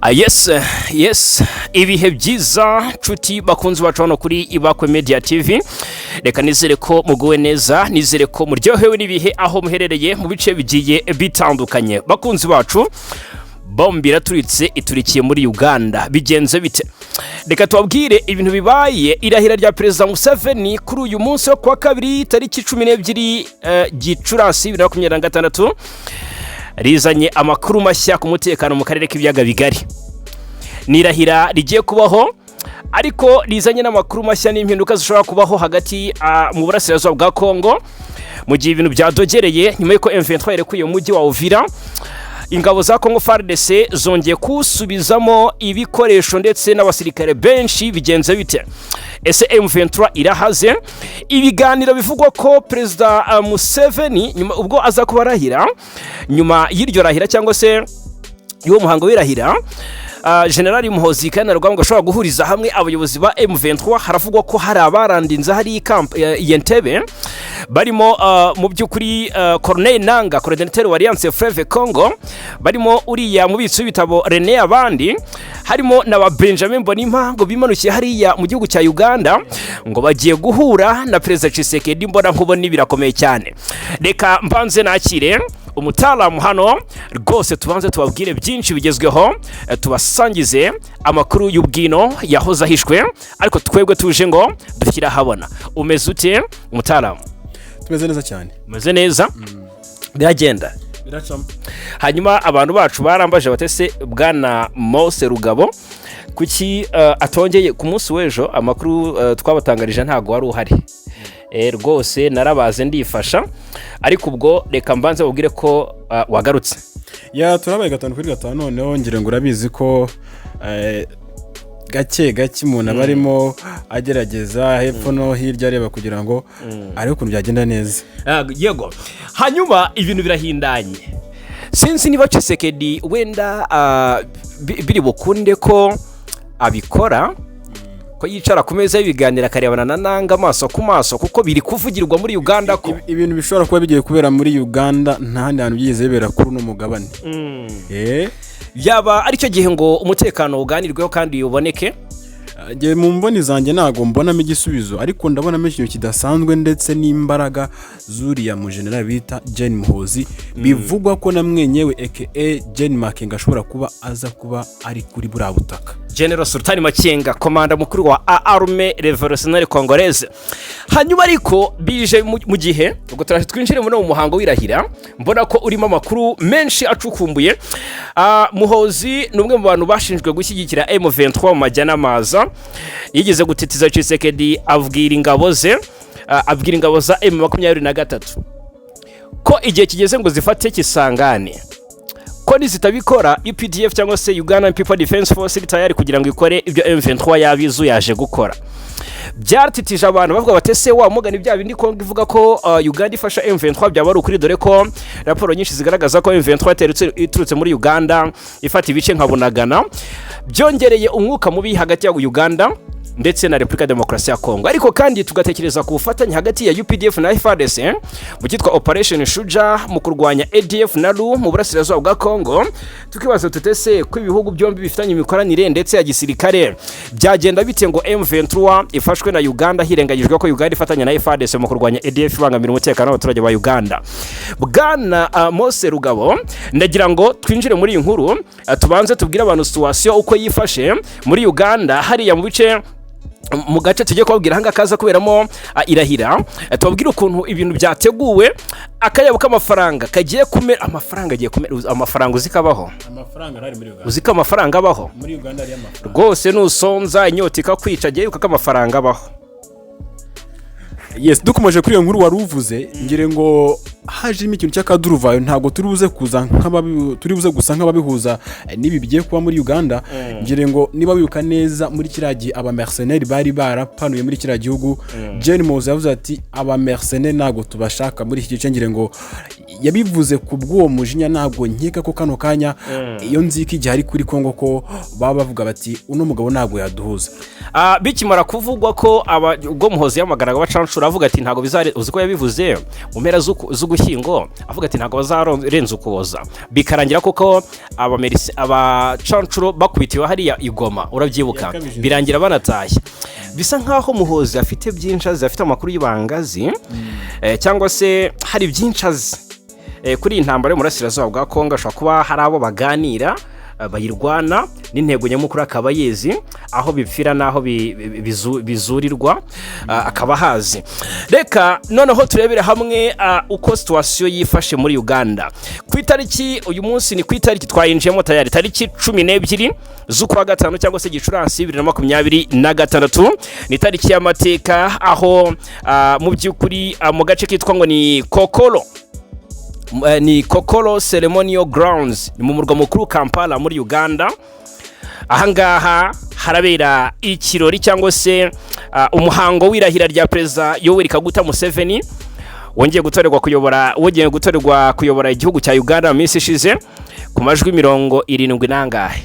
Yes, ibihe byiza nshuti bakunzi bacu hano kuri Ibakwe Media TV. Reka nizere ko muguwe neza, nizere ko muryohewe n'ibihe aho muherereye mu bice bigiye bitandukanye. Bakunzi bacu, bombe iraturitse, iturikiye muri Uganda. Bigenze bite? Reka tubabwire ibintu bibaye. Irahira rya Perezida Museveni kuri uyu munsi wo kuwa kabiri, tariki 12 Gicurasi 2026, rizanye amakuru mashya ku mutekano mu karere k'Ibiyaga Bigari. Ni irahira rigiye kubaho, ariko rizanye n'amakuru mashya n'impinduka zishobora kubaho hagati mu burasirazuba bwa Kongo, mu gihe ibintu byadogereye nyuma y'uko M23 yarekuye umujyi wa Uvira. Ingabo za Congo FARDC zongeye kuwusubizamo ibikoresho ndetse n'abasirikare benshi. Bigenze bite? Ese M23 irahaze? Ibiganiro bivugwa ko Perezida Museveni, nyuma ubwo aza kuba arahira, nyuma y'iryo rahira cyangwa se y'uwo muhango w'irahira, General Muhozi Kainerugaba ngo ashobora guhuriza hamwe abayobozi ba M23. Haravugwa ko hari abarandinze hari camp Entebbe, barimo mu by'ukuri Corneille Nanga, coordinateur wa Alliance Fleuve Congo, barimo uriya mubitsi w'ibitabo René, abandi harimo na ba Benjamin Mbonimpa, ngo bimanukiye hariya mu gihugu cya Uganda, ngo bagiye guhura na Perezida Tshisekedi. Mbona nkubona birakomeye cyane. Reka mbanze nakire umutalamu hano rwose, tubanze tubabwire byinshi bigezweho, tubasangize amakuru y'ubwino yahoze ahishwe, ariko twebwe tuje ngo dushyire ahabona. Umeze ute, umutalamu? Tumeze neza cyane. Umeze neza, biragenda. Biracamo. Hanyuma abantu bacu barambaje batese: "Bwana Mose Rugabo, kuki atongeye ku munsi w'ejo?" Amakuru twabatangarije ntabwo wari uhari. Rwose narabaze ndifasha, ariko ubwo reka mbanze babwire ko wagarutse. Ya, turabaye 5 kuri 5. Noneho ngira ngo urabizi ko gake gake umuntu aba arimo agerageza hepfo no hirya, areba kugira ngo arebe ukuntu byagenda neza. Yego, hanyuma ibintu birahindanye. Sinzi niba Tshisekedi wenda biri bukunde ko abikora, ko yicara ku meza y'ibiganiro akarebana na Nanga amaso ku maso, kuko biri kuvugirwa muri Uganda ko Ibintu bishobora kuba bigiye kubera muri Uganda nta handi hantu byigeze bibera kuri uno mugabane. Byaba aricyo gihe ngo umutekano uganirweho kandi uboneke. Njye mu mboni zanjye ntabwo mbonamo igisubizo, ariko ndabonamo ikintu kidasanzwe ndetse n'imbaraga z'uriya mujenerali bita Gen Muhozi, bivugwa ko na mwenyewe aka Gen Makenga ashobora kuba aza kuba ari kuri buriya butaka. General Sultani Makenga, komanda mukuru wa Armée Révolutionnaire Congolaise. Hanyuma ariko bije mu gihe ubwo turaje twinjire muri uwo muhango w'irahira, mbona ko urimo amakuru menshi acukumbuye. Muhozi ni umwe mu bantu bashinjwe gushyigikira M23 mu majya n'amaza. Yigeze gutitiza Tshisekedi, abwira ingabo ze, abwira ingabo za M23 ko igihe kigeze ngo zifate Kisangani, ko nizitabikora UPDF cyangwa se Uganda People Defense Force iri tayari kugira ngo ikore ibyo M23 yabizu yaje gukora. Byaratitije abantu, bavuga bati: "Ese wa mugani bya bindi Kongo ivuga ko Uganda ifasha M23 byaba ari ukuri?" Dore ko raporo nyinshi zigaragaza ko M23 iturutse muri Uganda ifata ibice nka Bunagana. Byongereye umwuka mubi hagati ya Uganda ndetse na Repubulika ya Demokarasi ya Kongo. Ariko kandi tugatekereza ku bufatanye hagati ya UPDF na FARDC mu cyitwa Operation Shuja mu kurwanya ADF na RU mu burasirazuba bwa Kongo, tukibaza tutese ko ibihugu byombi bifitanye imikoranire ndetse ya gisirikare, byagenda bite ngo M23 ifashwe na Uganda, hirengagijwe ko Uganda ifatanya na FARDC mu kurwanya ADF ibangamira umutekano w'abaturage ba Uganda? Bwana Mose Rugabo, ndagira ngo twinjire muri iyi nkuru, tubanze tubwire abantu situation uko yifashe muri Uganda, hariya mu bice, mu gace tugiye kubabwira ahangaha kaza kuberamo irahira. Tubabwire ukuntu ibintu byateguwe, akayabo k'amafaranga kagiye kumera. Amafaranga agiye kumera, amafaranga uzi ko abaho? Amafaranga arahari muri Uganda. Uzi ko amafaranga abaho? Muri Uganda hariyo amafaranga. Rwose nusonza, inyota ikakwica, agiye yuka ko amafaranga abaho. Yes, dukomeje kuri iyo nkuru wari uvuze, ngire ngo hajemo ikintu cy'akaduruvayo. Ntabwo turi buze kuza turi buze gusa nk'ababihuza n'ibi bigiye kuba muri Uganda. Ngire ngo niba wibuka neza, muri kiriya gihe aba mercenaires bari barapanuye muri kiriya gihugu, Gen Muhozi yavuze ati: "Aba mercenaires ntabwo tubashaka muri iki gice." Ngire ngo yabivuze ku bw'uwo mujinya. Ntabwo nkeka ko kano kanya iyo nzika igihe ari kuri Kongo ko baba bavuga bati: "Uno mugabo ntabwo yaduhuza." Bikimara kuvugwa ko ubwo Muhozi yamaganaga abacancuro avuga ati ntabwo bizare, uzi ko yabivuze mu mpera z'Ugushyingo. Ugushyingo, avuga ati ntabwo bazarenza Ukuboza, bikarangira koko abacancuro bakubitiwe hariya i Goma, urabyibuka? Yakabije. Birangira banatashye. Bisa nkaho Muhozi afite byinshi azi, afite amakuru y'ibanga azi, cyangwa se hari byinshi azi kuri iyi ntambara y'umurasirazuba bwa Kongo. Ashobora kuba hari abo baganira, bayirwana n'intego nyamukuru, akaba yizi aho bipfira n'aho bizurirwa, akaba ahazi. Reka noneho turebere hamwe uko situation yifashe muri Uganda. Ku itariki, uyu munsi ni ku itariki, twayinjiyemo tayari, tariki 12 z'ukwa gatanu cyangwa se Gicurasi 2026, ni itariki y'amateka aho mu by'ukuri mu gace kitwa ngo ni Kokolo, ni Kokolo Ceremonial Grounds, ni mu murwa mukuru Kampala muri Uganda. Ahangaha harabera ikirori cyangwa se umuhango w'irahira rya Perezida Yoweri Kaguta Museveni, wongeye gutorerwa kuyobora igihugu cya Uganda mu minsi ishize ku majwi mirongo irindwi n'angahe,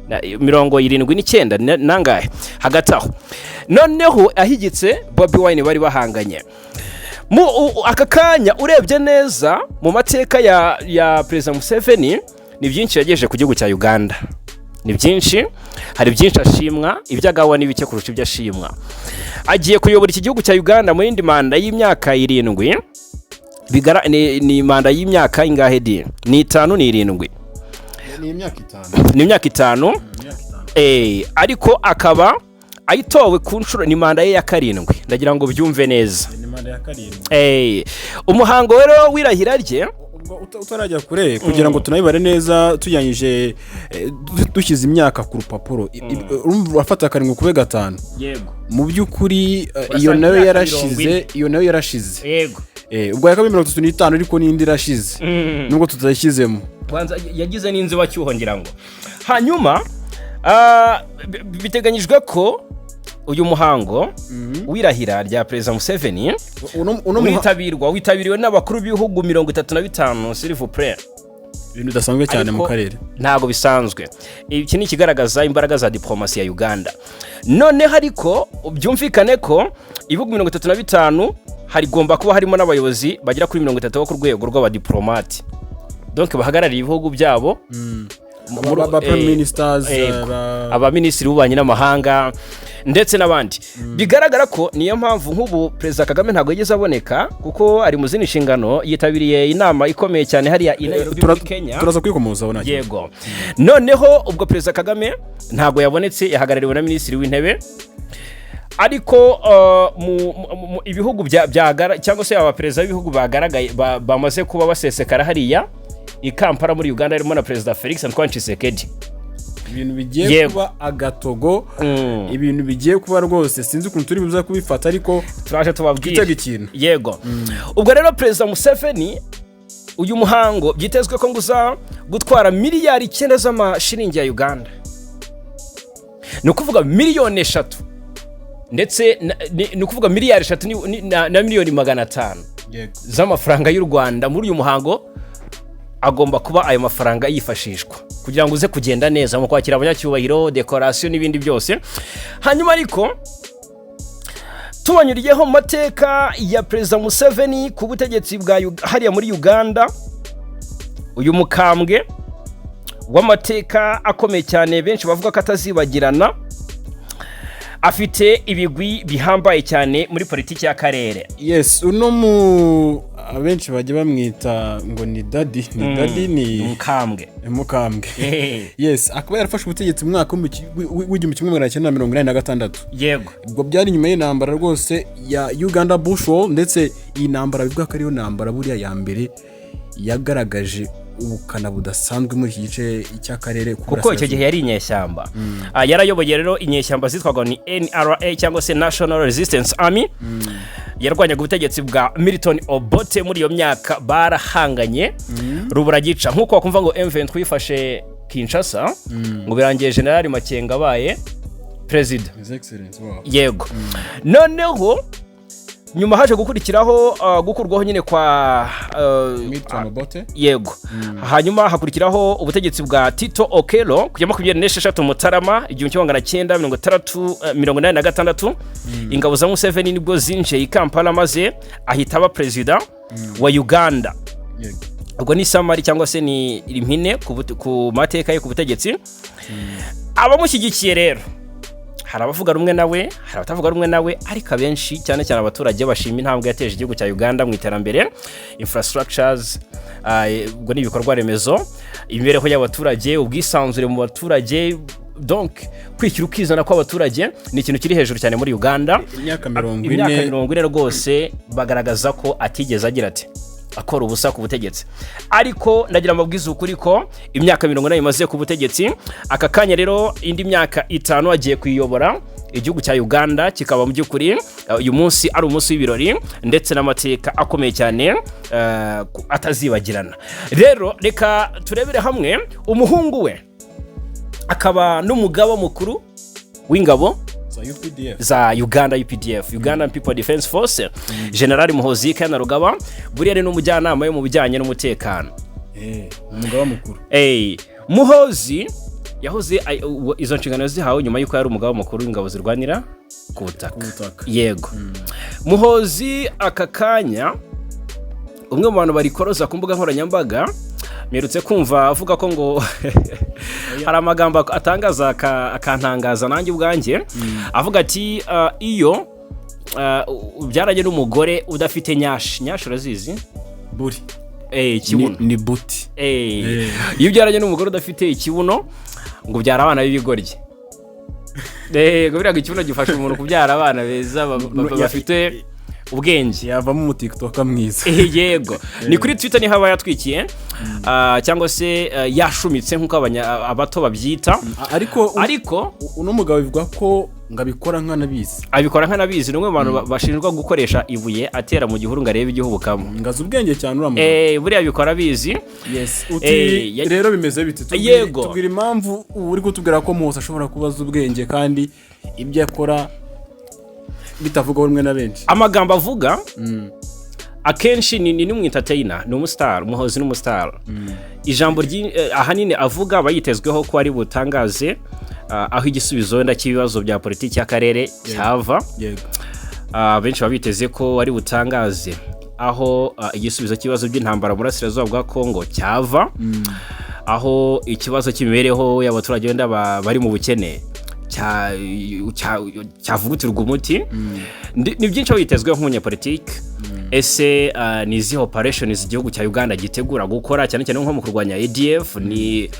79 n'angahe hagati aho. Noneho ahigitse Bobi Wine bari bahanganye. Mu aka kanya, urebye neza mu mateka ya Perezida Museveni, ni byinshi yagejeje ku gihugu cya Uganda, ni byinshi, hari byinshi ashimwa, ibyo agawa ni bike kurusha ibyo ashimwa. Agiye kuyobora iki gihugu cya Uganda mu yindi manda y'imyaka 7. Ni manda y'imyaka ingahe di? Ni 5, ni 7? Ni imyaka 5. Ni imyaka 5. Imyaka 5. Ariko akaba ayitowe ku nshuro, ni manda ye ya karindwi, ndagira ngo byumve neza. Ni manda ya karindwi. Umuhango rero w'irahira rye Ubwo utarajya kure, kugira ngo tunabibare neza tujyanyije, dushyize imyaka ku rupapuro, urumva urafata karindwi kube gatanu. Yego. Mu by'ukuri Urasanga iyo nayo imyaka yarashize. 40. Iyo nayo yarashize. Yego. Ubwo ya kabiri 35, ariko n'indi irashize nubwo tutayishyizemo. Kwanza yagize n'inzibacyuho ngira ngo. Hanyuma biteganyijwe ko uyu muhango w'irahira rya Perezida Museveni Uno witabiriwe n'abakuru b'ibihugu 35, s'il vous plaît. Ibintu bidasanzwe cyane mu Ariko karere. ntabwo bisanzwe. Iki ni ikigaragaza imbaraga za diplomasi ya Uganda. Noneho ariko byumvikane ko ibihugu 35 harigomba kuba harimo n'abayobozi bagera kuri 30 bo ku rwego rw'abadiplomati, donc bahagarariye ibihugu byabo Ba prime ministers, Yego. Abaminisitiri b'ububanyi n'amahanga ndetse n'abandi. Bigaragara ko niyo mpamvu nk'ubu Perezida Kagame ntabwo yigeze aboneka, kuko ari mu zindi nshingano, yitabiriye inama ikomeye cyane hariya i Nairobi muri Kenya. Turaza kwikomozaho, nta kibazo. Yego. Noneho ubwo Perezida Kagame ntabwo yabonetse, yahagarariwe na Minisitiri w'Intebe. Ariko ibihugu cyangwa se abaperezida b'ibihugu bagaragaye, bamaze kuba basesekara hariya i Kampala muri Uganda, harimo na Perezida Felix Antoine Tshisekedi. Ibintu bigiye kuba agatogo. Ibintu bigiye kuba rwose, sinzi ukuntu turi buze kubifata, ariko Turaje tubabwire. twitega ikintu. Yego. Ubwo rero Perezida Museveni, uyu muhango byitezwe ko ngo uza gutwara miliyari 9 z'amashiringi ya Uganda, ni ukuvuga miliyoni 3 ndetse ni ukuvuga miliyari 3 na miliyoni 500 z'amafaranga y'u Rwanda. Muri uyu muhango agomba kuba ayo mafaranga yifashishwa kugira ngo uze kugenda neza mu kwakira abanyacyubahiro, décoration n'ibindi byose. Hanyuma ariko tubanyuriyeho mu mateka ya Perezida Museveni ku butegetsi bwa hariya muri Uganda, uyu mukambwe w'amateka akomeye cyane, benshi bavuga ko atazibagirana, afite ibigwi bihambaye cyane muri politiki y'akarere. Yes, uno mu abenshi bajya bamwita ngo ni daddy, ni daddy, ni Umukambwe. Mukambwe, yes. Akaba yarafashe ubutegetsi mu mwaka w'1986. Ubwo byari nyuma y'intambara rwose ya Uganda Bush War, ndetse iyi ntambara bivuga ko ariyo ntambara buriya ya mbere yagaragaje ubukana budasanzwe muri iki gice cy'akarere. Kuko icyo gihe yari inyeshyamba. Yarayoboye rero inyeshyamba zitwaga ni NRA cyangwa se National Resistance Army, yarwanyaga ubutegetsi bwa Milton Obote. Muri iyo myaka barahanganye ruburagica, nk'uko wakumva ngo M23 yifashe Kinshasa, ngo birangiye General Makenga abaye perezida. His Excellency, wow. Yego. Noneho Nyuma haje gukurikiraho gukurwaho nyine kwa Milton Obote. Yego. Hanyuma hakurikiraho ubutegetsi bwa Tito Okello ku ya 26 Mutarama 1986, 86. Ingabo za Museveni nibwo zinjiye i Kampala, maze ahita aba perezida wa Uganda. Ubwo ni summary cyangwa se ni impine ku mateka ye ku butegetsi. Abamushyigikiye rero, hari abavuga rumwe nawe, hari abatavuga rumwe nawe, ariko abenshi, cyane cyane abaturage, bashima intambwe yateje igihugu cya Uganda mu iterambere, infrastructures, ubwo ni ibikorwa remezo, imibereho y'abaturage, ubwisanzure mu baturage, donc kwishyira ukizana kw'abaturage ni ikintu kiri hejuru cyane muri Uganda. Imyaka 40. Imyaka 40 rwose bagaragaza ko atigeze agira ati akora ubusa ku butegetsi. Ariko ndagira amabwiza ukuri ko imyaka 40 imaze ku butegetsi. Aka kanya rero indi myaka 5 agiye kuyiyobora igihugu cya Uganda, kikaba mu by'ukuri uyu munsi ari umunsi w'ibirori ndetse n'amateka akomeye cyane atazibagirana. Rero reka turebere hamwe umuhungu we akaba n'umugaba mukuru w'ingabo za UPDF. Za Uganda UPDF, Uganda People Defense Force, General Muhozi Kainerugaba. Buriya ari n'umujyanama we mu bijyanye n'umutekano. Umugaba mukuru. Muhozi yahoze izo nshingano zihawe nyuma y'uko yari umugaba mukuru w'ingabo zirwanira ku butaka. Ku butaka. Yego. Muhozi aka kanya, umwe mu bantu barikoroza ku mbuga nkoranyambaga, mperutse kumva avuga ko ngo hari amagambo atangaza akantangaza nanjye ubwanjye, avuga ati: "Iyo ubyaranye n'umugore udafite nyashi." Nyashi urazizi? Buri Ikibuno. Ni buti. Iyo ubyaranye n'umugore udafite ikibuno, ngo ubyara abana b'ibigoryi. Ngo biriya ngo ikibuno gifasha umuntu kubyara abana beza bafite ubwenge. Yavamo umutiktoka mwiza. Yego, ni kuri Twitter niho aba yatwikiye, cyangwa se yashumitse nk'uko abato babyita. Ariko ariko uno mugabo bivuga ko ngo abikora nk'anabizi. Abikora nk'anabizi. Ni umwe mu bantu bashinjwa gukoresha ibuye atera mu gihuru ngo arebe igihubukamo. Ngo azi ubwenge cyane uriya mugabo. Buriya abikora abizi. Yes, uti rero bimeze bite? Yego. Tubwire impamvu ubu uri kutubwira ko Muhozi ashobora kuba azi ubwenge kandi ibyo akora bitavugwaho rumwe na benshi. Amagambo avuga akenshi ni n'umwentertainer, ni umustar. Muhozi ni umustar. Ijambo ahanini avuga aba yitezweho ko ari butangaze aho igisubizo wenda cy'ibibazo bya politiki y'akarere cyava. Benshi baba biteze ko ari butangaze aho igisubizo cy'ibibazo by'intambara mu burasirazuba bwa Kongo cyava, aho ikibazo cy'imibereho y'abaturage wenda bari mu bukene cyavugutirwa umuti. Ni byinshi aho yitezweho nk'umunyapolitike. Ese ni izihe operations igihugu cya Uganda gitegura gukora, cyane cyane nko mu kurwanya ADF? Ni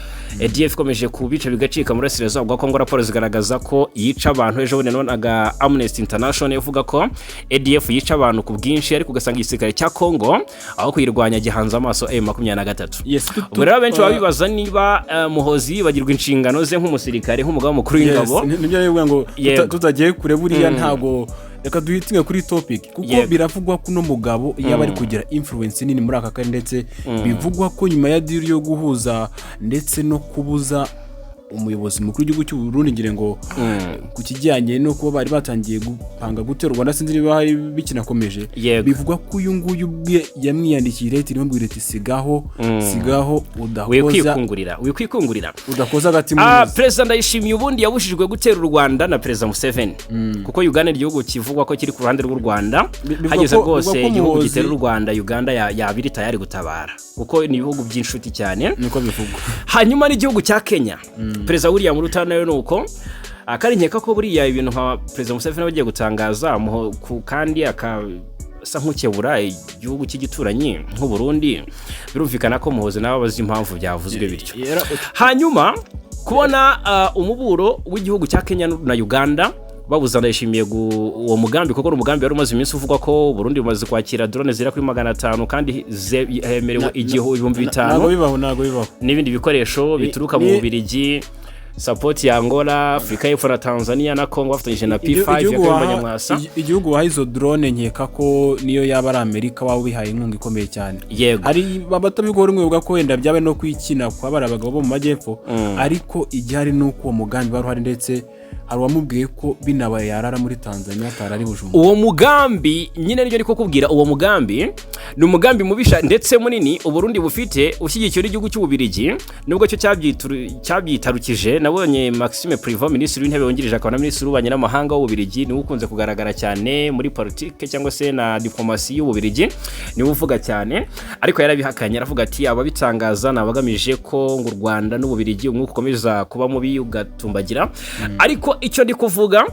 ADF ikomeje kubica bigacika mu burasirazuba bwa Kongo. Raporo zigaragaza ko yica abantu. Ejo bundi nabonaga Amnesty International ivuga ko ADF yica abantu ku bwinshi, ariko ugasanga igisirikare cya Kongo aho kuyirwanya gihanze amaso M23. Yes, Ubwo rero benshi baba bibaza niba Muhozi yibagirwa inshingano ze nk'umusirikare, nk'umugaba mukuru w'ingabo. Yes, nibyo bivuga ngo tutagiye kure buriya, ntago reka duhitinge kuri topic, kuko biravugwa ko uno mugabo yaba ari kugira influence nini muri aka karere, ndetse bivugwa ko nyuma ya deal yo guhuza ndetse no kubuza umuyobozi mukuru w'igihugu cy'u Burundi, ngira ngo ku kijyanye no kuba bari batangiye gupanga gutera u Rwanda, sinzi niba hari bikinakomeje. Bivugwa ko uyu nguyu ubwe yamwiyandikiye leta imubwira iti: "Sigaho, sigaho, udakoza Wikwikungurira, wikwikungurira." Udakoza agati mu ntozi. Perezida Ndayishimiye ubundi yabujijwe gutera u Rwanda na Perezida Museveni, kuko Uganda ni igihugu kivugwa ko kiri ku ruhande rw'u Rwanda. Bivugwa Hageze rwose bivugwa ko igihugu Muhozi gitera u Rwanda, Uganda yaba iri tayari gutabara, kuko ni ibihugu by'inshuti cyane. Niko bivugwa. Hanyuma n'igihugu cya Kenya, Perezida William Ruto nawe ni uko. Kandi nkeka ko buriya ibintu nka Perezida Museveni aba agiye gutangaza kandi akasa nk'ukebura igihugu cy'igituranyi nk'u Burundi, birumvikana ko Muhozi nawe aba azi impamvu byavuzwe bityo. Hanyuma kubona umuburo w'igihugu cya Kenya na Uganda babuza Ndayishimiye uwo mugambi, kuko ni umugambi wari umaze iminsi uvugwa ko Burundi bumaze kwakira drone zigera kuri 500 kandi hemerewe 5000. Ntabwo bibaho, ntabwo bibaho. N'ibindi bikoresho bituruka mu Bubiligi, support ya Angola, Afurika y'Epfo na Tanzania na Congo bafatanyije na P5 ya Igihugu Kayumba Nyamwasa. Igihugu waha izo drone, nkeka ko niyo yaba ari Amerika waba ubihaye inkunga ikomeye cyane. Hari abatabigora rumwe bavuga ko wenda byaba no kwikina kwa bari abagabo bo mu majyepfo, ariko igihari ni uko uwo mugambi wari uhari, ndetse Hari uwamubwiye ko binabaye yarara muri Tanzania, atarari Bujumbura. Uwo mugambi nyine nibyo ndi kukubwira. Uwo mugambi ni umugambi mubisha ndetse munini Uburundi bufite, ushyigikiwe n'igihugu cy'Ububirigi, nubwo cyo cyabyitarukije. Nabonye Maxime Prevot, minisitiri w'intebe wungirije akaba na minisitiri w'ububanyi n'amahanga w'Ububirigi, niwe ukunze kugaragara cyane muri politike cyangwa se na diplomasi y'Ububirigi, niwe uvuga cyane, ariko yarabihakanye, aravuga ati ababitangaza ni abagamije ko ngo u Rwanda n'Ububirigi umwuka ukomeza kuba mubi ugatumbagira. Ariko icyo ndi kuvuga,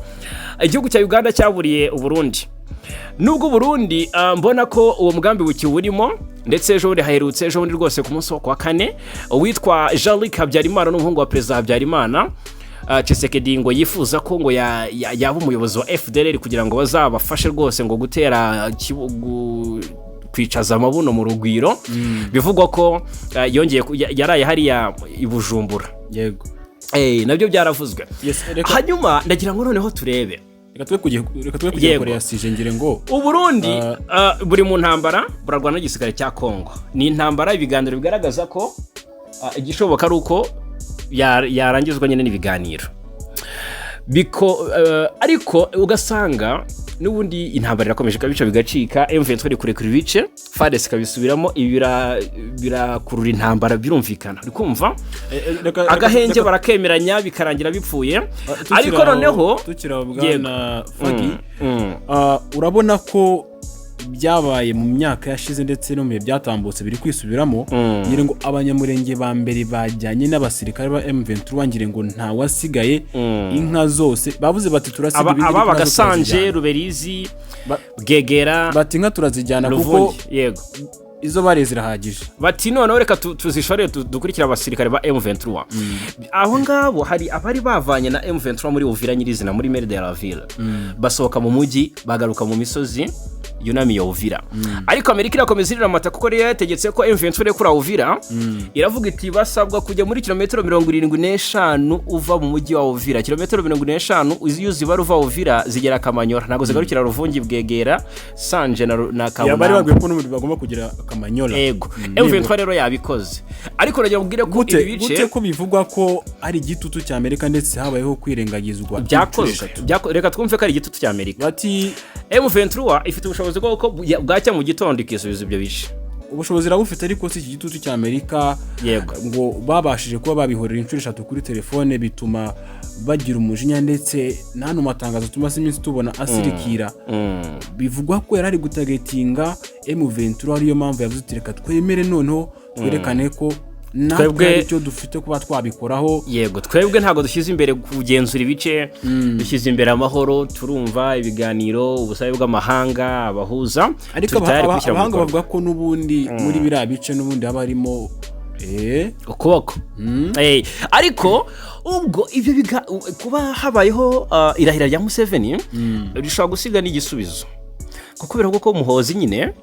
igihugu cya Uganda cyaburiye Uburundi, nubwo Uburundi mbona ko uwo mugambi bukiwurimo. Ndetse ejo bundi haherutse, ejo bundi rwose ku munsi wo kuwa kane, uwitwa Jean Luc Habyarimana n'umuhungu wa Perezida Habyarimana, Tshisekedi, ngo yifuza ko ngo yaba umuyobozi wa FDLR kugira ngo bazabafashe rwose ngo gutera kwicaza amabuno mu Rugwiro. Bivugwa ko yongeye yaraye hariya i Bujumbura. Nabyo byaravuzwe. Yes, reka Hanyuma ndagira ngo noneho turebe reka twe kujya kure ya sujet, ngire ngo Uburundi buri mu ntambara, burarwana n'igisirikare cya Kongo. Ni intambara ibiganiro bigaragaza ko igishoboka ari uko yarangizwa nyine n'ibiganiro. Ariko ugasanga n'ubundi intambara irakomeje, ikabica bigacika, M23 iri kurekura ibice, FARDC ikabisubiramo. Ibi birakurura intambara, birumvikana, uri kumva? Agahenge barakemeranya, bikarangira bipfuye. Ariko noneho Tukiri aho, bwana Fagi, urabona ko byabaye mu myaka yashize ndetse no mu bihe byatambutse biri kwisubiramo. Ngira ngo Abanyamurenge ba mbere bajyanye n'abasirikare ba M23, ngira ngo ntawasigaye, inka zose bavuze bati turasiga ibindi, ariko Ababaga inka zo Sanje, turazijyana. Ruberizi, Bwegera, Bati inka turazijyana kuko Ruvungi, yego. izo bariye zirahagije. Bati noneho reka tuzishore dukurikire abasirikare ba M23. Aho ngabo hari abari bavanye na M23 muri Uvira nyirizina, muri Maire de la Ville, basohoka mu mujyi bagaruka mu misozi yunamiye Uvira. Ariko Amerika irakomeza iriramata, kuko rero yategetse ko M23 irekura Uvira. Iravuga iti basabwa kujya muri kilometero 75 uva mu mujyi wa Uvira. Kilometero 75 iyo uzibara uva Uvira zigera Kamanyora, ntabwo zigarukira Ruvungi, Bwegera, Sanje na Ya, bari Kabunambo. babwiye ko n'ubundi bagomba kugira Kamanyola. Ego, M23 rero yabikoze, ariko nagira ngo mbwire ko Gute ibi bice gute ko bivugwa ko ari igitutu cya Amerika ndetse habayeho kwirengagizwa inshuro byakozwe eshatu? Reka twumve ko ari igitutu cya Amerika. Bati M23 ifite ubushobozi bwo ko bwacya mu gitondo ikisubiza ibyo bice. Ubushobozi irabufite, ariko si iki gitutu cya Amerika ngo babashije kuba babihorera inshuro eshatu kuri telefone, bituma bagira umujinya, ndetse n'ano matangazo tumaze iminsi tubona asirikira, bivugwa ko yari ari gutargetinga M23, ariyo mpamvu yavuze ati reka twemere noneho twerekane ko natwe hari icyo dufite kuba twabikoraho. Yego, twebwe ntabwo dushyize imbere kugenzura ibice, dushyize imbere amahoro. Turumva ibiganiro, ubusabe bw'amahanga, abahuza, Ariko turi tayari kubishyira mu abahanga bikorwa. bavuga ko n'ubundi muri biriya bice n'ubundi haba harimo Ukuboko. Ariko ubwo ibyo kuba habayeho irahira rya Museveni rishobora gusiga n'igisubizo, kuko biravugwa ko Muhozi nyine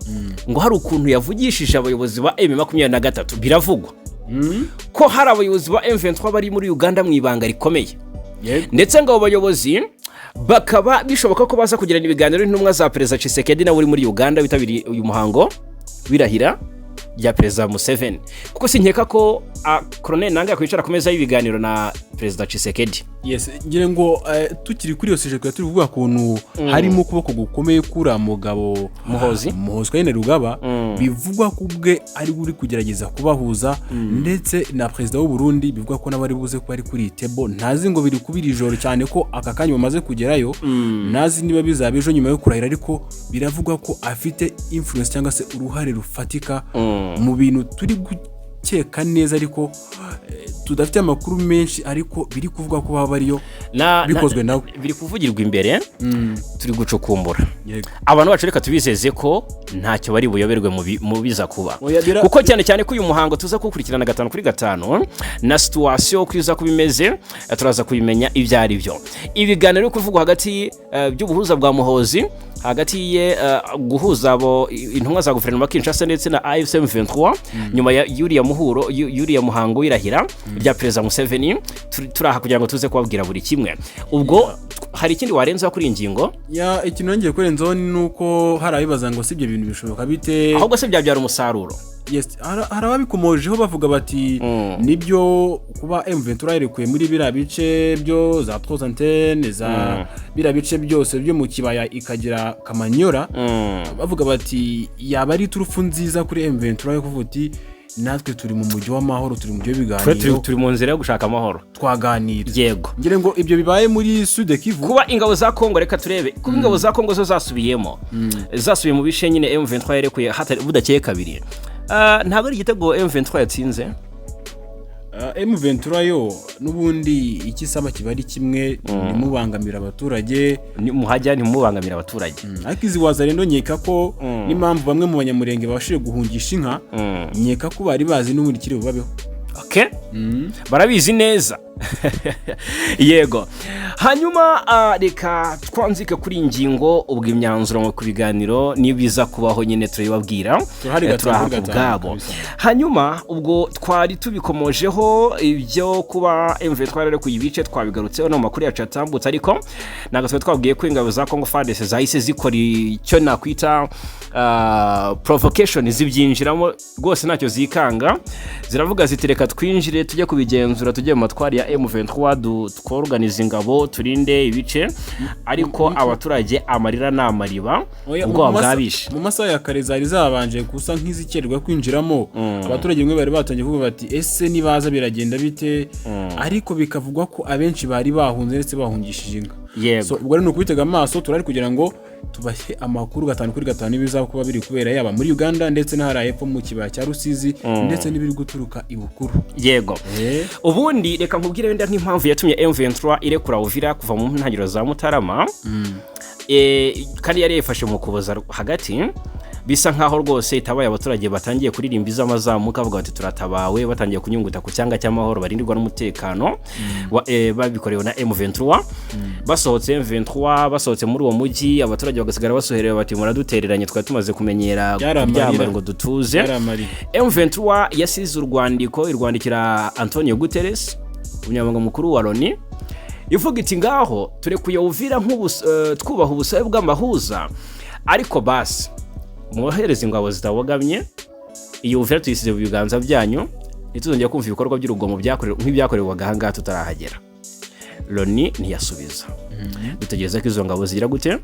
ngo hari ukuntu yavugishije abayobozi ba M23. Biravugwa ko hari abayobozi ba M23 bari muri Uganda mu ibanga rikomeye, ndetse ngo abo bayobozi bakaba bishoboka ko baza kugirana ibiganiro n'intumwa za Perezida Tshisekedi, nawe uri muri Uganda witabiriye uyu muhango w'irahira rya Perezida Museveni, kuko sinkeka ko Colonel Nanga yakwicara ku meza y'ibiganiro na Perezida Tshisekedi. Yes, ngira ngo tukiri kuri iyo sujet, twari turi kuvuga ukuntu harimo ukuboko gukomeye k'uriya mugabo Muhozi. Muhozi Kainerugaba, bivugwa ko ubwe ari we uri kugerageza kubahuza, ndetse na perezida w'u Burundi bivugwa ko nawe ari buze kuba ari kuri iyi table. Ntazi ngo biri kubira ijoro cyane ko aka kanya bamaze kugerayo, ntazi niba bizaba ejo nyuma yo kurahira, ariko biravugwa ko afite influence cyangwa se uruhare rufatika mu bintu turi gukeka neza, ariko tudafite amakuru menshi, ariko biri kuvuga ko baba bariyo bikozwe nawe. Biri kuvugirwa imbere, turi gucukumbura. Abantu bacu reka tubizeze ko ntacyo bari buyoberwe mu biza kuba, Oya, kuko cyane cyane ko uyu muhango tuza kuwukurikirana gatanu kuri gatanu, na situation uko iza kuba imeze, turaza kubimenya ibyo ari byo. Ibiganiro biri kuvugwa hagati by'ubuhuza bwa Muhozi hagati ye guhuza abo intumwa za guverinoma Kinshasa ndetse na AFC M23 nyuma ya yuriya muhuro yuriya muhango w'irahira rya Perezida Museveni, turi aha kugira ngo tuze kubabwira buri kimwe. Ubwo Hari ikindi warenzaho kuri iyi ngingo? Ya, ikintu nongeye kurenzaho ni uko hari abibaza ngo si ibyo bintu bishoboka bite? Ahubwo se byabyara umusaruro? Yes, hari ababikomojeho bavuga bati nibyo, kuba M23 yarekuye muri biriya bice byo za Trois Antennes, za biriya bice byose byo mu kibaya, ikagira Kamanyora, bavuga bati yaba ari iturufu nziza kuri M23 yo kuvuga uti natwe turi mu mujyi w'amahoro, turi mu mujyi Twe w'ibiganiro, turi mu nzira yo gushaka amahoro. Twaganira. Ngira ngo ibyo bibaye muri Sud Kivu. Kuba ingabo za Kongo, reka turebe, kuba ingabo za Kongo zo zasubiyemo, zasubiye mu bice nyine M23 yarekuye budakeye kabiri, ntabwo ari igitego M23 yatsinze. M23 yo n'ubundi icyo isaba kiba ari kimwe: ntimubangamira abaturage. Muhajya ntimubangamire abaturage. Ariko izi Wazalendo, nkeka ko n'impamvu bamwe mu Banyamurenge babashije guhungisha inka, nkeka ko bari bazi n'ubundi kiri bubabeho. Okay. Barabizi neza, yego. Hanyuma reka twanzike kuri iyi ngingo. Ubwo imyanzuro mu ku biganiro nibiza kubaho nyine turabibabwira. Turahari gatanu Turaha kuri ku gatanu, bwabo. kabisa. Hanyuma ubwo twari tubikomojeho, ibyo kuba M23 yarekuye ibice twabigarutseho no mu makuru yacu yatambutse, ariko ntabwo twari twabwiye ko ingabo za Congo FARDC zahise zikora icyo nakwita provocation, zibyinjiramo rwose ntacyo zikanga. Ziravuga ziti reka twinjire tujye kubigenzura, tujye mu matwari ya M23, tworganize ingabo, turinde ibice. Ariko abaturage amarira ni amariba. Oya, ubwoba bwabishe. Mu masaha ya kare zari zabanje gusa nk'izikererwa kwinjiramo. Abaturage bamwe bari batangiye kuvuga bati ese nibaza biragenda bite? Ariko bikavugwa ko abenshi bari bahunze, ndetse bahungishije inka. So, ubwo rero ni ukubitega amaso, turari kugira ngo tubahe amakuru gatanu kuri gatanu y'ibizaba kuba biri kubera yaba muri Uganda ndetse n'ahari hepfo mu kibaya cya Rusizi, ndetse n'ibiri guturuka i Bukuru. Ubundi reka nkubwire wenda nk'impamvu yatumye M23 irekura Uvira kuva mu ntangiriro za Mutarama, kandi yari yifashe mu Kuboza hagati, bisa nkaho rwose itabaye. Abaturage batangiye kuririmba iz'amazamuka, bavuga bati turatabawe, batangiye kunyunguta ku cyanga cy'amahoro, barindirwa n'umutekano babikorewe na M23. Basohotse M23 basohotse muri uwo mujyi, abaturage bagasigara basuherewe bati muradutereranye, twari tumaze kumenyera Byari amarira. kuryama ngo dutuze. Byari amarira. M23 yasize urwandiko irwandikira Antonio Guterres, umunyamabanga mukuru wa Loni, ivuga iti ngaho turekuye Uvira twubaha ubusabe bw'amahuza, ariko basi mwohereze ingabo zitabogamye, iyi Uvira tuyisize mu biganza byanyu, ntituzongere kumva ibikorwa by'urugomo nk'ibyakorerwaga aha ngaha tutarahagera. Loni ntiyasubiza. Dutegereza ko izo ngabo zigira gute,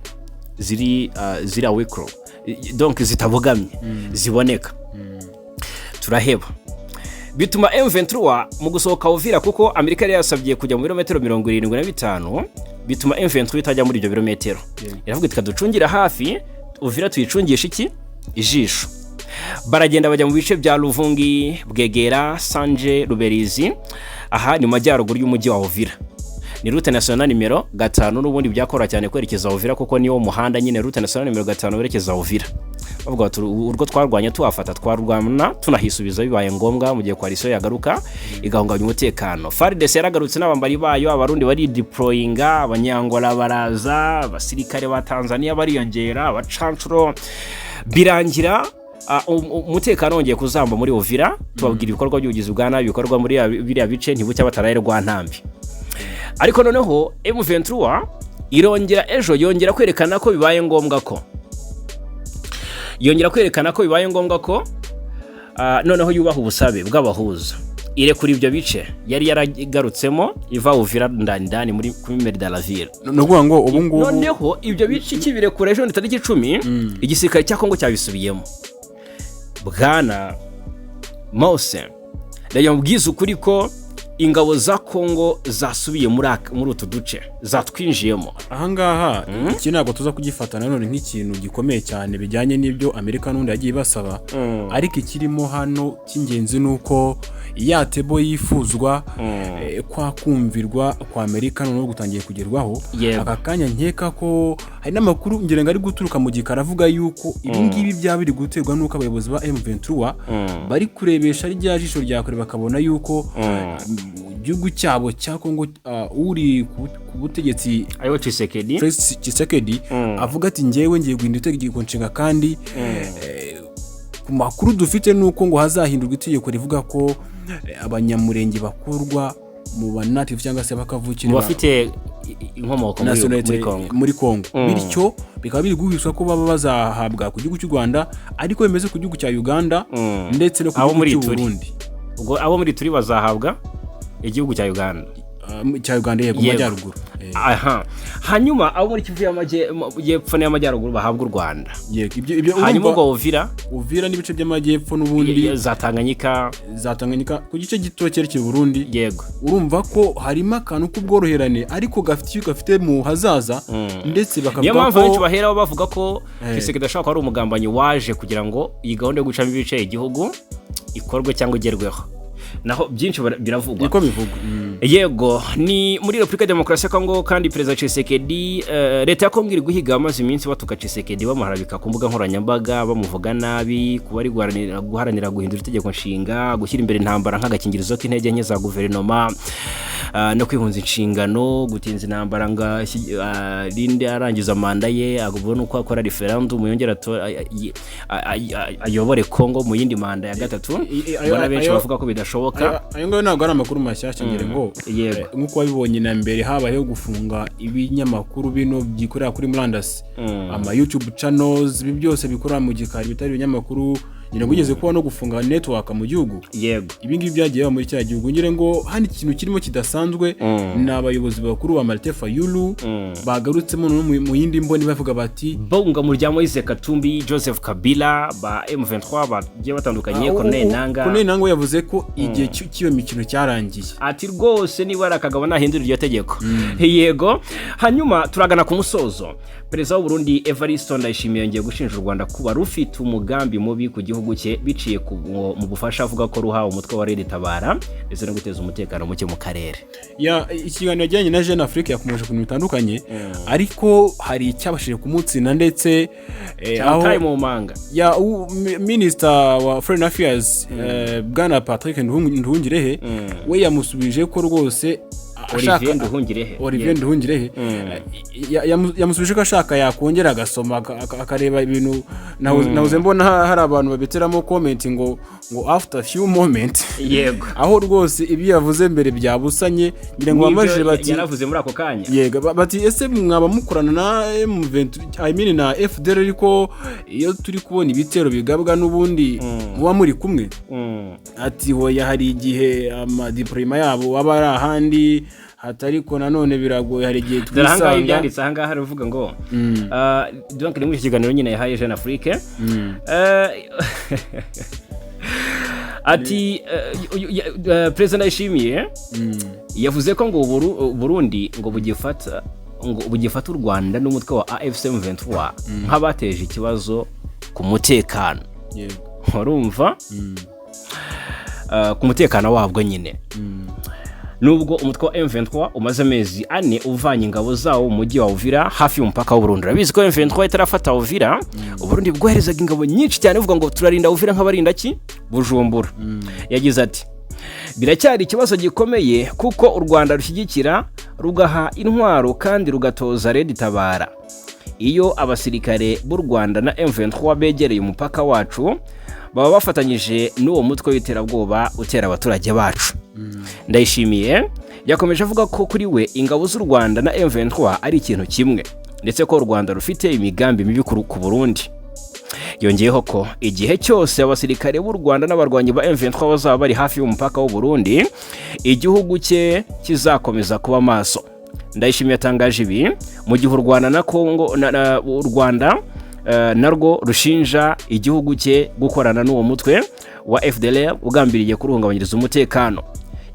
ziri awikro, donc zitabogamye, ziboneka, turaheba. Bituma M23 mu gusohoka Uvira, kuko Amerika yari yasabye kujya mu birometero 75, bituma M23 itajya muri ibyo birometero. Iravuga iti kaducungira hafi Uvira, tuyicungisha iki ijisho. Baragenda bajya mu bice bya Luvungi, Bwegera, Sanje, Ruberizi, aha ni mu majyaruguru y'umujyi wa Uvira. Ni route nationale nimero 5, n'ubundi byakora cyane kwerekeza Uvira kuko niwo muhanda nyine, route nationale nimero 5 werekeza Uvira. Bavuga bati urwo twarwanye tuhafata, twarwana tunahisubiza bibaye ngombwa mu gihe coalition yagaruka igahungabanya umutekano. FARDC yaragarutse n'abambari bayo, Abarundi bari deployinga, Abanyangola baraza, abasirikare ba Tanzania bariyongera, abacancuro, birangira umutekano wongeye kuzamba muri Uvira. Tubabwira ibikorwa by'ubugizi bwa nabi bikorwa muri biriya bice, ntibucya bataraye rwa ntambi. Ariko noneho M23 irongera ejo yongera kwerekana ko bibaye ngombwa ko noneho yubaha ubusabe bw'abahuza, irekura ibyo bice yari yaragarutsemo iva Uvira ndani ndani muri kuri Meridalaville. Ni ukuvuga ngo ubu ngubu Noneho ibyo bice ikibirekura ejo ni tariki 10, igisirikare cya Kongo cyabisubiyemo. Bwana Mose, ndagira mubwize ukuri ko ingabo za Kongo zasubiye muri utu duce, zatwinjiyemo. Ahangaha iki ntabwo tuza kugifata nanone nk'ikintu gikomeye cyane bijyanye n'ibyo Amerika n'ubundi yagiye ibasaba, ariko ikirimo hano cy'ingenzi ni uko ya table yifuzwa, kwa kumvirwa kwa Amerika noneho gutangiye kugerwaho. Aka kanya nkeka ko hari n'amakuru ngira ngo ari guturuka mu gikari avuga yuko ibi ngibi byaba biri guterwa n'uko abayobozi ba M23 bari kurebesha rya jisho rya kure, bakabona yuko mu gihugu cyabo cya Kongo, uri ku butegetsi ariwe Tshisekedi, Felix Tshisekedi, avuga ati njyewe ngiye guhindura itegeko nshinga, kandi ku makuru dufite ni uko ngo hazahindurwa itegeko rivuga ko Abanyamurenge bakurwa mu ba native cyangwa se bakavukire mu bafite inkomoko muri nationality muri Congo. Muri Congo. Bityo bikaba biri guhwiswa ko baba bazahabwa ku gihugu cy'u Rwanda, ariko bimeze ku gihugu cya Uganda ndetse no ku Abo gihugu muri cy'u Ituri. Burundi. Ubwo abo muri turi bazahabwa igihugu cya Uganda. Cya Uganda, yego, mu majyaruguru. Aha, hanyuma abo muri Kivu y'Amajyepfo n'iy'Amajyaruguru bahabwa u Rwanda. Yego, ibyo Hanyuma urumva. ubwo Uvira? Uvira n'ibice by'amajyepfo n'ubundi za Tanganyika. Za Tanganyika ku gice gito cyerekeye Burundi. Urumva ko harimo akantu k'ubworoherane, ariko gafite icyo gafite mu hazaza, ndetse Niyo bakavuga mpamvu ko benshi baheraho bavuga ko Tshisekedi ashobora kuba ari umugambanyi waje kugira ngo iyi gahunda yo gucamo ibice igihugu ikorwe cyangwa igerweho. Naho byinshi biravugwa. Niko bivugwa. Yego, ni muri Repubulika ya Demokarasi ya Kongo kandi Perezida Tshisekedi, leta ya Kongo iri guhiga amaze iminsi batuka Tshisekedi, bamuharabika ku mbuga nkoranyambaga, bamuvuga nabi kuba ari guharanira guhindura itegeko nshinga, gushyira imbere intambara nk'agakingirizo k'intege nke za guverinoma, no kwihunza inshingano, gutinza intambara ngo rinde arangiza manda ye, abone uko akora referendum yongera ayobore Kongo mu yindi manda ya gatatu. Mbona benshi bavuga ko bidashoboka. Ayo ngayo ntabwo ari amakuru mashyashya, ngira ngo nk'uko wabibonye na mbere habayeho gufunga ibinyamakuru bino byikorera kuri murandasi, ama YouTube channels, ibi byose bikorera mu gikari bitari ibinyamakuru. Ngira ngo ugeze kuba no gufunga network mu gihugu. Ibi ngibi byagiye biba muri cya gihugu. Ngira ngo hano ikintu kirimo kidasanzwe ni abayobozi bakuru ba Martin Fayulu bagarutsemo no mu yindi mboni, bavuga bati Bunga mu rya Moise Katumbi, Joseph Kabila, ba M23 bagiye batandukanye, Corneille Nangaa. Corneille Nangaa yavuze ko igihe cy'iyo mikino cyarangiye. Ati rwose niba ari akagabo nahindura iryo tegeko. Yego, hanyuma turagana ku musozo. Perezida w'u Burundi Evariste Ndayishimiye yongeye gushinja u Rwanda kuba rufite umugambi mubi ku gihugu cye biciye mu bufasha avuga ko ruhawe umutwe wa Red Tabara, ndetse no guteza umutekano muke mu karere. Ya, ikiganiro yajyanye na Jeune Afrique yakomeje ku bintu bitandukanye, ariko hari icyabashije kumutsinda ndetse aho Cyamutaye mu manga. Ya, Minister wa Foreign Affairs, bwana Patrick Nduhungirehe, we yamusubije ko rwose Olivier Nduhungirehe. Olivier Nduhungirehe yamusubije ko ashaka yakongera agasoma akareba ibintu. Nahoze mbona hari abantu babiteramo comment ngo after few moment, aho rwose ibyo yavuze mbere byabusanye. Ngira ngo N'ibyo bamajije bati yaravuze muri ako kanya. Yego, bati ese mwaba mukorana na M20, I mean na FDL, ariko iyo turi kubona ibitero bigabwa n'ubundi muba muri kumwe? Ati hoya, hari igihe amadéploiement yabo aba ari ahandi hatari ko nanone biragoye, hari igihe Dore ahangaha twisanga. Ibyanditse ahangaha haravuga ngo donc ni muri iki kiganiro nyine yahaye Jeune Afrique. Ati Perezida Ndayishimiye yavuze ko ngo Burundi ngo bugifata u Rwanda n'umutwe wa AFC M23 nk'abateje ikibazo ku mutekano. Urumva, ku mutekano wabwo nyine, nubwo umutwe wa M23 umaze amezi 4 uvanye ingabo zawo mu mujyi wa Uvira hafi y'umupaka w'u Burundi. Urabizi ko M23 itarafata Uvira, Uburundi bwoherezaga ingabo nyinshi cyane buvuga ngo turarinda Uvira nk'abarinda ki Bujumbura. Yagize ati biracyari ikibazo gikomeye kuko u Rwanda rushyigikira, rugaha intwaro kandi rugatoza Red Tabara. Iyo abasirikare b'u Rwanda na M23 begereye umupaka wacu, baba bafatanyije n'uwo mutwe w'iterabwoba utera abaturage bacu. Ndayishimiye yakomeje avuga ko kuri we ingabo z'u Rwanda na M23 ari ikintu kimwe, ndetse ko u Rwanda rufite imigambi mibi ku Burundi. Yongeyeho ko igihe cyose abasirikare b'u Rwanda n'abarwanyi ba M23 bazaba bari hafi y'umupaka w'u Burundi, igihugu cye kizakomeza kuba maso. Ndayishimiye yatangaje ibi mu gihe u Rwanda na Kongo u Rwanda narwo rushinja igihugu cye gukorana n'uwo mutwe wa FDLR ugambiriye kuruhungabanyiriza umutekano.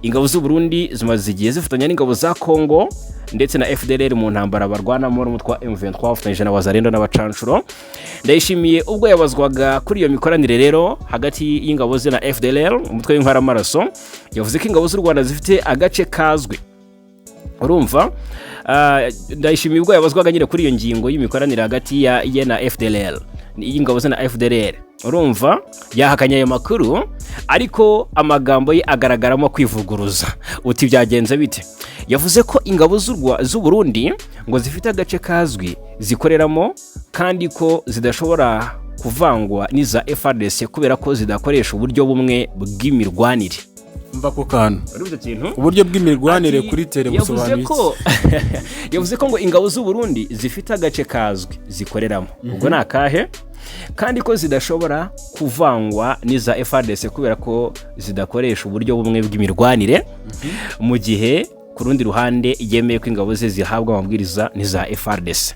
Ingabo z'u Burundi zimaze igihe zifatanya n'ingabo za Kongo ndetse na FDLR mu ntambara barwanamo n'umutwe wa M23 bafatanyije na Wazalendo n'abacanshuro. Ndayishimiye ubwo yabazwaga kuri iyo mikoranire rero hagati y'ingabo ze na FDLR, umutwe w'inkoramaraso, yavuze ko ingabo z'u Rwanda zifite agace kazwi. Urumva, Ndayishimiye ubwo yabazwaga nyine kuri iyo ngingo y'imikoranire hagati ya ye na FDLR, y'ingabo ze na FDLR, urumva yahakanye ayo makuru, ariko amagambo ye agaragaramo kwivuguruza. Uti byagenze bite? Yavuze ko ingabo z'u Burundi ngo zifite agace kazwi zikoreramo, kandi ko zidashobora kuvangwa n'iza FARDC kubera ko zidakoresha uburyo bumwe bw'imirwanire. Mva ku kantu. Urumva icyo kintu? Uburyo bw'imirwanire Ati, kuri terrain yavuze busobanuye iki? ko yavuze ko ngo ingabo z'u Burundi zifite agace kazwi zikoreramo, ubwo ni akahe, kandi ko zidashobora kuvangwa n'iza FARDC kubera ko zidakoresha uburyo bumwe bw'imirwanire, mu gihe ku rundi ruhande yemeye ko ingabo ze zihabwa amabwiriza n'iza FARDC.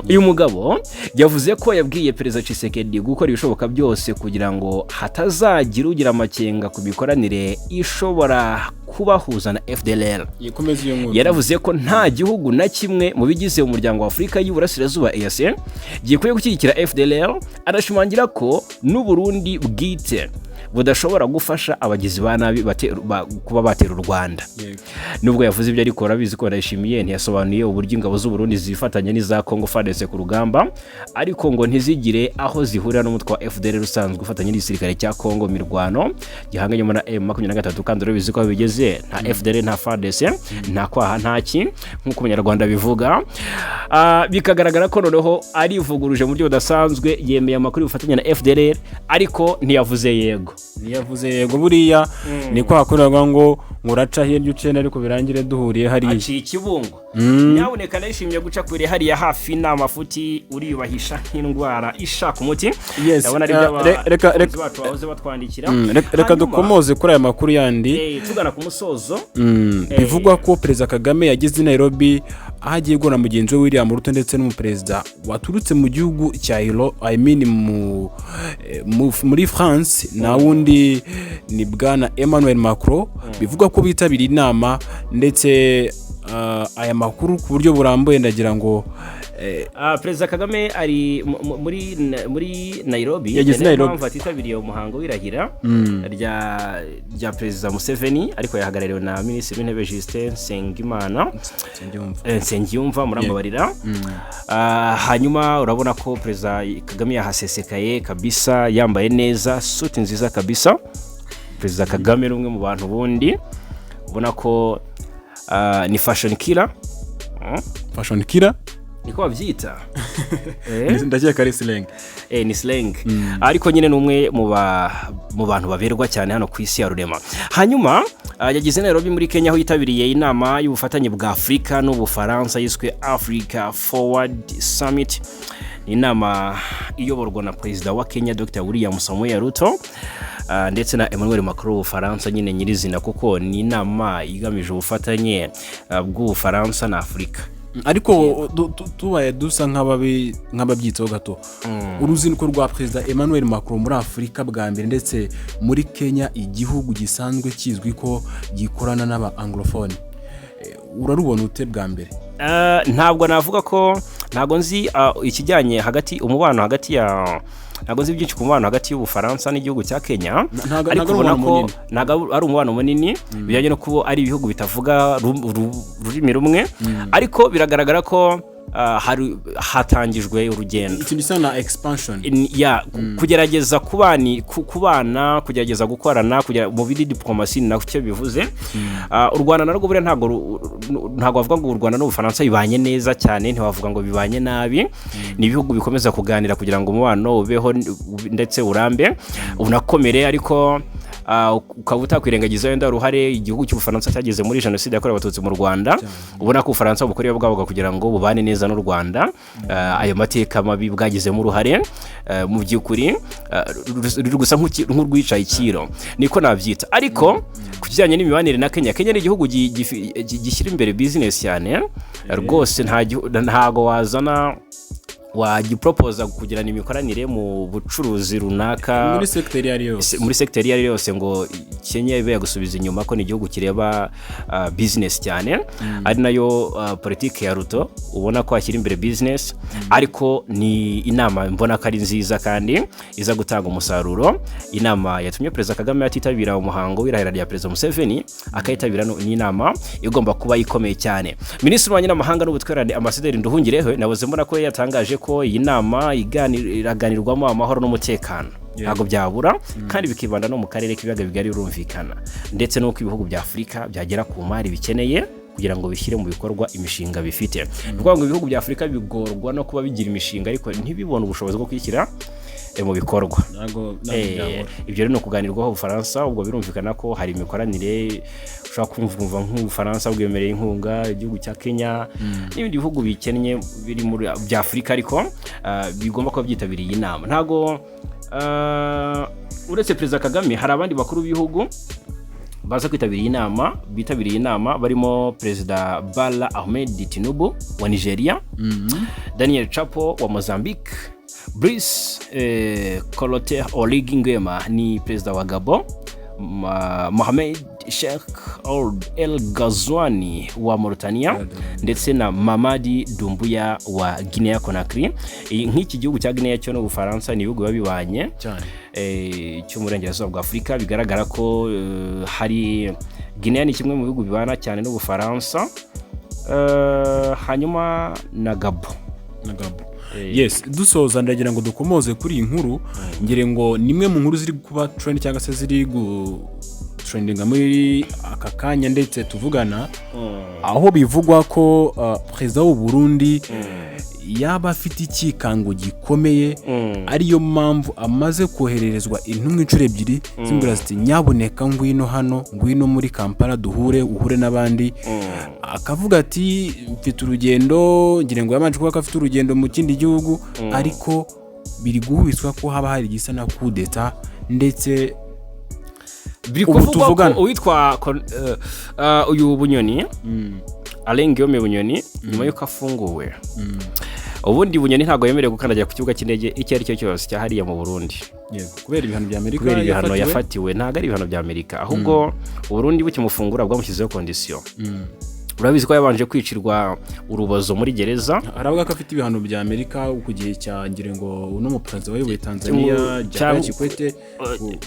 Uyu mugabo yavuze ko yabwiye Perezida Tshisekedi gukora ibishoboka byose kugira ngo hatazagira ugira amakenga ku mikoranire ishobora kubahuza na FDLR. Yikomeze iyo nkuru. Yaravuze ko nta gihugu na kimwe mu bigize umuryango wa Afurika y'Uburasirazuba, EAC, gikwiye gushyigikira FDLR, anashimangira ko n'u Burundi bwite budashobora gufasha abagizi ba nabi kuba batera u Rwanda. Nubwo yavuze ibyo ariko, urabizi ko Ndayishimiye ntiyasobanuye uburyo ingabo z'u Burundi zifatanya n'iza Congo FARDC ku rugamba, ariko ngo ntizigire aho zihurira n'umutwe wa FDLR usanzwe ufatanya n'igisirikare cya Congo mirwano gihanganyemo na M23. Kandi urabizi ko aho bigeze nta FDLR, nta FARDC, nta kwaha, nta ki, nk'uko Umunyarwanda bivuga. Bikagaragara ko noneho arivuguruje mu buryo budasanzwe, yemeye amakuru y'ubufatanye na FDLR ariko ntiyavuze yego. Ntiyavuze yego. Buriya ni kwa kundi ngo uraca hirya ucenda ariko birangire duhuriye hariya. Aciye ikibungo. Nyabuneka ndayishimiye, guca kure hariya hafi ni amafuti, uriyubahisha nk'indwara ishaka umuti. Yes, ndabona ari byo abakunzi bacu bahoze batwandikira. Reka Hanyuma, dukomoze kuri aya makuru yandi. Tugana ku musozo. Bivugwa ko Perezida Kagame yageze i Nairobi, aho agiye guhura na mugenzi we William Ruto ndetse n'umuperezida waturutse mu gihugu cya Iro, I mean muri France, na wundi ni bwana Emmanuel Macron. Bivugwa ko bitabiriye inama ndetse aya makuru ku buryo burambuye ndagira ngo Perezida Kagame ari muri Nairobi. Yageze i Ni nayo Nairobi. mpamvu atitabiriye umuhango w'irahira rya Perezida Museveni, ariko yahagarariwe na Minisitiri w'Intebe Justin Nsengimana. Nsengiyumva. Nsengiyumva, murambabarira. Hanyuma urabona ko Perezida Kagame yahasesekaye kabisa, yambaye neza, suti nziza kabisa. Perezida Kagame ni umwe mu bantu bundi ubona ko ni fashion killer. Fashion killer. Niko babyita. Ndakeka ari slang. Ni slang, ariko nyine ni umwe mu bantu baberwa cyane hano ku isi ya rurema. Hanyuma yageze Nairobi muri Kenya, aho yitabiriye inama y'ubufatanye bwa Afurika n'Ubufaransa yiswe Africa Forward Summit. Ni inama iyoborwa na Perezida wa Kenya Dr William Samoei Ruto ndetse na Emmanuel Macron w'Ubufaransa nyine nyirizina, kuko ni inama igamije ubufatanye bw'Ubufaransa na Afurika. Ariko tubaye dusa nk'ababyitseho gato, uruzinduko rwa Perezida Emmanuel Macron muri Afurika bwa mbere, ndetse muri Kenya, igihugu gisanzwe kizwi ko gikorana n'aba anglophone, urarubona ute bwa mbere? Ntabwo navuga ko ntabwo nzi ikijyanye hagati umubano hagati ya, ntabwo nzi byinshi ku mubano hagati y'Ubufaransa n'igihugu cya Kenya. Ntabwo Ariko ari ubona umubano ko munini. Ntabwo ari umubano munini bijyanye no kuba ari ibihugu bitavuga rurimi rumwe, ariko biragaragara ko hari hatangijwe urugendo. Ikintu gisa na expansion. Ya, kugerageza kubana, kugerageza gukorana mu biri diplomasi, ni nacyo bivuze. U Rwanda narwo buriya ntabwo ntabwo bavuga ngo u Rwanda n'Ubufaransa bibanye neza cyane, ntibavuga ngo bibanye nabi. Ni ibihugu bikomeza kuganira kugira ngo umubano ubeho ndetse urambe unakomere, ariko ukaba utakwirengagiza wenda uruhare igihugu cy'Ubufaransa cyagize muri Jenoside yakorewe Abatutsi mu Rwanda. Ubona ko Ubufaransa bukora iyo bwabaga kugira ngo bubane neza n'u Rwanda. Ayo mateka mabi bwagizemo uruhare, mu by'ukuri ruri gusa nk'urwicaye ikiro, niko nabyita. Ariko ku kijyanye n'imibanire na Kenya, Kenya ni igihugu gishyira imbere business cyane rwose. Ntago wazana wagiporopoza kugirana imikoranire mu bucuruzi runaka muri secteur iyo ari yo yose. Muri secteur iyo ari yo yose ngo Kenya ibe yagusubiza inyuma, ko ni igihugu kireba business cyane, ari nayo politiki ya Ruto, ubona ko ashyira imbere business. Ariko ni inama mbona ko ari nziza kandi iza gutanga umusaruro, inama yatumye Perezida Kagame atitabira umuhango w'irahira rya Perezida Museveni akayitabira. Ni inama igomba kuba ikomeye cyane. Minisitiri w'Ububanyi n'Amahanga n'Ubutwererane, Ambasaderi Nduhungirehe, nabuze mbona ko yatangaje ko iyi nama iraganirwamo amahoro n'umutekano, ntabwo byabura, kandi bikibanda no mu karere k'Ibiyaga Bigari, birumvikana, ndetse n'uko ibihugu bya Afurika byagera ku mari bikeneye kugira ngo bishyire mu bikorwa imishinga bifite. Ni ukuvuga ngo ibihugu bya Afurika bigorwa no kuba bigira imishinga ariko ntibibone ubushobozi bwo kuyishyira mu bikorwa. Ntabwo byabura. Ibyo rero ni ukuganirwaho Ubufaransa. Ubwo birumvikana ko hari imikoranire, ushobora kumva nk'Ubufaransa bwemereye inkunga igihugu cya Kenya n'ibindi bihugu bikennye biri muri bya Afurika, ariko bigomba kuba byitabiriye iyi nama. Ntabwo uretse Perezida Kagame hari abandi bakuru b'ibihugu baza kwitabira iyi nama, bitabiriye inama, barimo Perezida Bala Ahmed Tinubu wa Nigeria, Daniel Chapo wa Mozambique, Brice Clotaire Oligui Nguema ni perezida wa Gabon, Mohamed Cheikh Ould El Ghazouani wa Mauritania, ndetse na Mamadi Doumbouya wa Guinea Conakry. Nk'iki gihugu cya Guinea cyo n'Ubufaransa ni ibihugu biba bibanye cyane cyo mu burengerazuba bwa Afurika. Bigaragara ko hari Guinea ni kimwe mu bihugu bibana cyane n'Ubufaransa, hanyuma na Gabon. Na Gabon. Yes, dusoza ndagira ngo dukomoze kuri iyi nkuru. Ngira ngo ni imwe mu nkuru ziri kuba trend cyangwa se ziri gutrendinga muri aka kanya ndetse tuvugana, aho bivugwa ko perezida w'u Burundi yaba afite icyikango gikomeye, ariyo mpamvu amaze kohererezwa intumwa inshuro ebyiri zimbwira ziti: "Nyabuneka ngwino hano, ngwino muri Kampala duhure, uhure n'abandi." Akavuga ati: "Mfite urugendo." Ngira ngo yabanje kuvuga ko afite urugendo mu kindi gihugu, ariko biri guhubitswa ko haba hari igisa na kudeta ndetse Biri ubu kuvugwa ko tuvugana. uwitwa uyu Bunyoni, Alain Guillaume Bunyoni, nyuma y'uko afunguwe, ubundi Bunyoni ntabwo yemerewe gukandagira ku kibuga cy'indege icyo ari cyo cyose cya hariya mu Burundi. Yego, kubera ibihano bya Amerika Kubera ibihano yafatiwe. yafatiwe. Ntabwo ari ibihano bya Amerika, ahubwo Uburundi bukimufungura bwamushyizeho condition. Urabizi ko yabanje kwicirwa urubozo muri gereza. Aravuga ko afite ibihano bya Amerika ku gihe cya, ngira ngo uno muperezida wayoboye Tanzania, Jakaya Kikwete,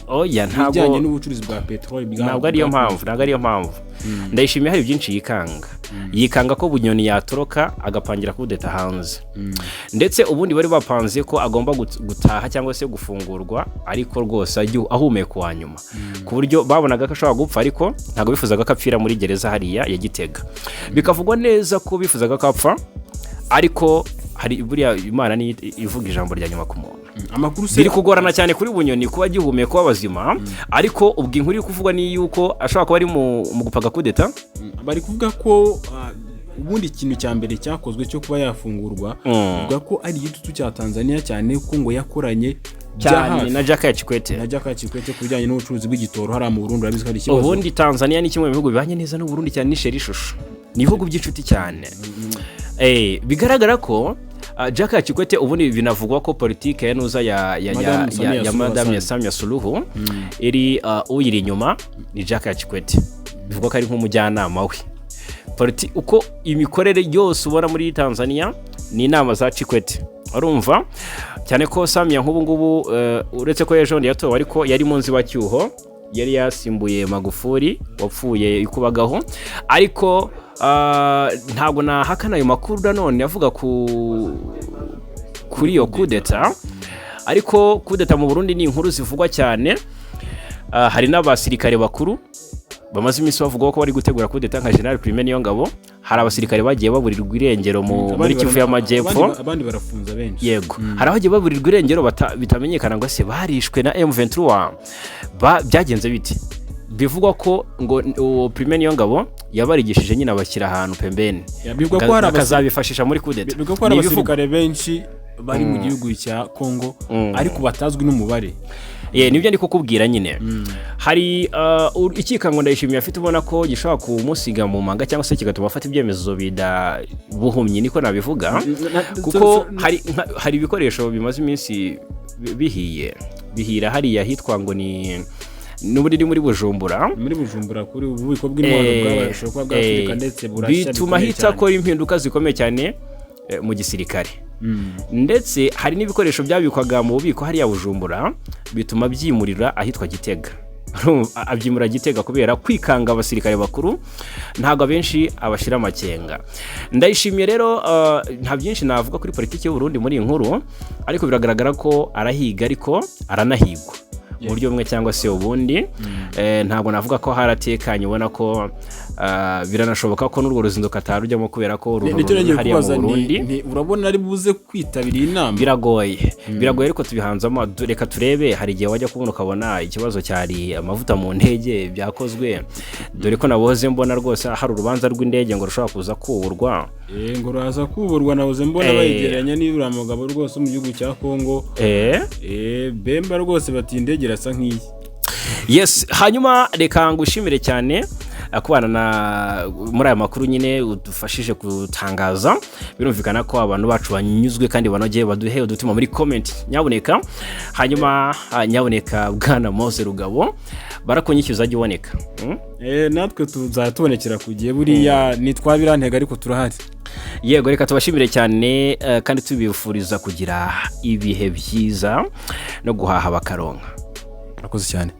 Oya, ku ntabwo bijyanye n'ubucuruzi bwa peteroli Ntabwo ariyo mpamvu, ntabwo ariyo mpamvu. Ndayishimiye hari byinshi yikanga, yikanga ko Bunyoni yatoroka agapangira kudeta hanze. Ndetse ubundi bari bapanze ko agomba gutaha cyangwa se gufungurwa, ariko rwose ahumeka uwa nyuma, ku buryo babonaga ko ashobora gupfa, ariko ntabwo bifuzaga ko apfira muri gereza hariya ya Gitega. Bikavugwa neza ko bifuzaga ko apfa, ariko hari buriya Imana niyo ivuga ijambo rya nyuma ku muntu. Amakuru se? Biri kugorana cyane kuri Bunyoni kuba agihumeka w'abazima, ariko ubwo inkuru iri kuvugwa ni yuko ashobora kuba ari mu gupanga kudeta. Bari kuvuga ko ubundi ikintu cya mbere cyakozwe cyo kuba yafungurwa, bavuga ko ari igitutu cya Tanzania, cyane ko ngo yakoranye bya cyane hafi na Jakaya Kikwete. Na Jakaya Kikwete ku bijyanye n'ubucuruzi bw'igitoro hariya mu Burundi. Urabizi ko hari ikibazo. Ubundi Tanzania ni kimwe mu bihugu bibanye neza n'Uburundi cyane, n'isheri ishusho, ni ibihugu by'inshuti cyane. Bigaragara ko Jakaya Kikwete, ubundi binavugwa ko politike ya nuza ya Madame Samia ya Suluhu Madame ya Hassan. Samia Suluhu iri uyiri inyuma ni Jakaya Kikwete. Bivugwa ko ari nk'umujyanama we. Uko imikorere yose ubona muri Tanzania ni inama za Kikwete, urumva cyane ko Samia nk'ubu ngubu, uretse ko ejo bundi yatowe, ariko yari mu nzibacyuho, yari yasimbuye Magufuli wapfuye ikubagaho. Ariko ntabwo nahakana ayo makuru nanone avuga kuri iyo kudeta. Ariko kudeta mu Burundi ni inkuru zivugwa cyane. Hari n'abasirikare bakuru bamaze iminsi bavuga ko bari gutegura kudeta, nka General Prime Niyongabo. Hari abasirikare bagiye baburirwa irengero muri Abandi Kivu y'Amajyepfo. Abandi barafunza benshi. Yego, hari abagiye baburirwa irengero bitamenyekana ngo se barishwe na M23, byagenze bite. Bivugwa ko ngo uwo Prime Niyongabo yabarigishije nyine, abashyira ahantu pembeni, Ya, bivugwa ko hari bakazabifashisha muri kudeta. Bivugwa ko hari Ni ibivugwa. abasirikare benshi bari mu gihugu cya Congo, ariko batazwi n'umubare. Ye, nibyo ndi kukubwira nyine. Hari ikikango Ndayishimiye afite, ubona ko gishobora kumusiga mu manga cyangwa se kigatuma afata ibyemezo bidabuhumyi, niko nabivuga, kuko hari ibikoresho bimaze iminsi bihiye, bihira hariya hitwa ngo ni n'ubundi ni muri Bujumbura. Muri Bujumbura, kuri ububiko bw'intwaro bwabashije kuba bwaturika ndetse burashya bituma bikomeye ahita cyane. akora impinduka zikomeye cyane mu gisirikare. Ndetse hari n'ibikoresho byabikwaga mu bubiko hariya Bujumbura, bituma byimurira ahitwa Gitega. Urumva, abyimura Gitega kubera kwikanga abasirikare bakuru. Ntabwo abenshi abashyira amakenga Ndayishimiye rero. Nta byinshi navuga kuri politiki y'u Burundi muri iyi nkuru, ariko biragaragara ko arahiga, ariko aranahigwa. Mu buryo bumwe cyangwa se ubundi. Ntabwo navuga ko haratekanye, ubona ko biranashoboka ko n'urwo ruzinduko atarujyamo kubera ko Nicyo nagiye hariya mu kubaza Burundi. Urabona ari buze kwitabira iyi nama? Biragoye, biragoye, ariko tubihanze reka turebe. Hari igihe wajya kubona ukabona ikibazo cyari amavuta mu ndege byakozwe, dore ko naboze mbona rwose hari urubanza rw'indege ngo rushobora kuza kuburwa. Ngo ruraza kuburwa, nahoze mbona bayigereranya n'uriya mugabo rwose wo mu gihugu cya Kongo. Bemba rwose, bati indege irasa nk'iyi. Yes, hanyuma reka ngushimire cyane kubana na muri aya makuru nyine udufashije gutangaza. Birumvikana ko abantu bacu banyuzwe kandi banogeye. Baduhe udutima muri comment nyabuneka. Hanyuma nyabuneka bwana Mose Rugabo, barakunyishyuza ajya uboneka? Natwe tuzajya tubonekera ku gihe, buriya nitwabirantega ariko turahari. Yego, reka tubashimire cyane kandi tubifuriza kugira ibihe byiza no guhaha bakaronka. Murakoze cyane.